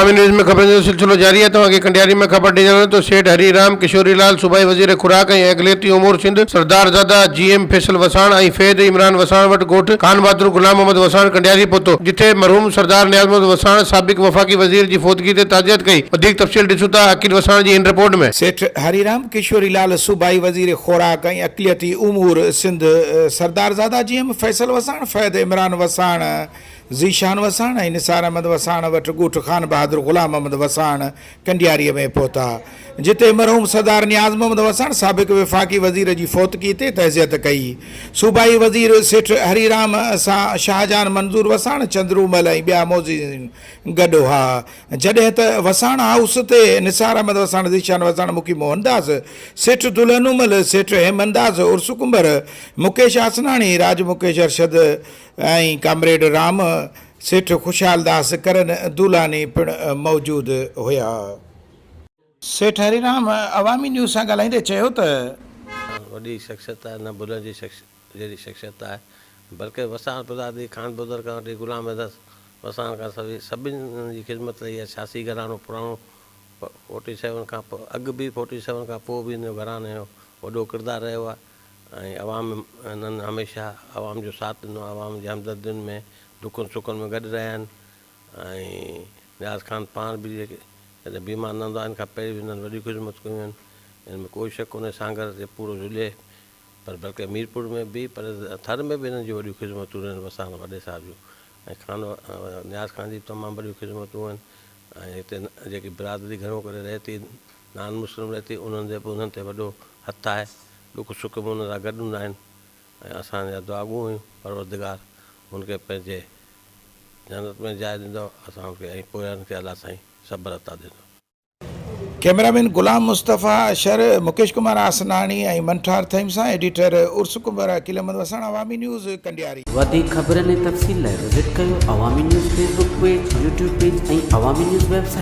عوامي news ۾ خبرن جو سلسلو جاري آهي توهان کي ڪنڊياري ۾ خبر ڏيندڙ آهيون ته سيٺ هري رام ڪشوري لال صوبائي وزير خوراڪ ۽ اقليتي امور سنڌ سردار زاده جي ايم فيصل وساڻ ۽ فيض عمران وساڻ وٽ ڳوٺ خان بهادر غلام محمد وساڻ ڪنڊياري پهتو جتي مرحوم سردار نياز محمد وساڻ سابق وفاقي وزير جي فوتگي تي تعزيت ڪئي وڌيڪ تفصيل ڏسون ٿا عقيل وساڻ جي هن رپورٽ ۾. سيٺ هري رام ڪشوري لال صوبائي وزير خوراڪ ۽ اقليتي امور سنڌ سردار زاده جي ايم فيصل وساڻ فيض عمران وساڻ ذيشان وساڻ ۽ نثار احمد وساڻ وٽ ڳوٺ خان بهادر غلام محمد وساڻ ڪنڊياريء ۾ پهتا، جتي مرحوم سردار نياز محمد وساڻ سابق وفاقي وزير جي فوتگي تي تعزيت ڪئي. صوبائي وزير سيٺ هري رام سان شاهجهان منظور وساڻ، چندرو مل ۽ ٻيا معززين گڏ هئا. جڏهن ته وساڻ هائوس تي نثار احمد وساڻ، ذيشان وساڻ، مکي موهن داس، سيٺ دلهنومل، سيٺ هيمن داس، عرس ڪنڀر، مڪيش آسناڻي، راج مڪيش ارشد، ۽ ڪامريڊ رام، سيٺ خوشحال داس، ڪرن دولاني پڻ موجود هيا. سيٺ هري رام عوامي نيوز سان ڳالهائيندي چيو ته. وڏي شخصيت آهي نه ڀلڻ جي جهڙي شخصيت آهي بلڪه وساڻ برادري خان بدر کان وٺي غلام حيدر وساڻ کان سوي سڀني جي خدمت رهي آهي سياسي گهراڻو پراڻو فورٽي سيون کان اڳ به فورٽي سيون کان پوء به هن جو گهراڻي جو وڏو ڪردار رهيو آهي ۽ عوام هنن هميشه عوام جو ساٿ ڏنو آهي، عوام جي همدردين ۾ ڏکن سکن ۾ گڏ رهيا آهن ۽ نياز خان پاڻ به جيڪي جڏهن بيمار نه هوندو آهي ان کان پهرين به هنن وڏيون خدمتون ڪيون آهن ان ۾ ڪوئي شڪ ڪونهي سانگهڙ جي پورو ضلعي پر بلڪه ميرپور ۾ به پر ٿر ۾ به هنن جون وڏيون خدمتون رهيون وساڻ وڏي صاحب جون ۽ خان نياز خان جي به تمام وڏيون خدمتون آهن ۽ هتي جيڪي برادري گهڻو ڪري رهي ٿي نان مسلم رهي ٿي انهن جي به انهن تي وڏو هٿ آهي. ڏک سک ۾ ان سان گڏ هوندا آهن ۽ اسان جا دعاگو آهيون پروردگار هن کي پنهنجي جنت ۾ جاء ڏيندو اسان کي ۽ پويان کي الله سائين صبر عطا ڏيندو. ڪئميرا مين غلام مصطفيٰ شر، مڪيش ڪمار آسناڻي ۽ منٺار ٿهيم سان ايڊيٽر عرس ڪنڀر، عقيل احمد وساڻ، عوامي نيوز، ڪنڊياري. وڌيڪ خبرن ۽ تفصيل لاء وزٽ ڪيو Awami news Facebook page, YouTube page ۽ Awami news website.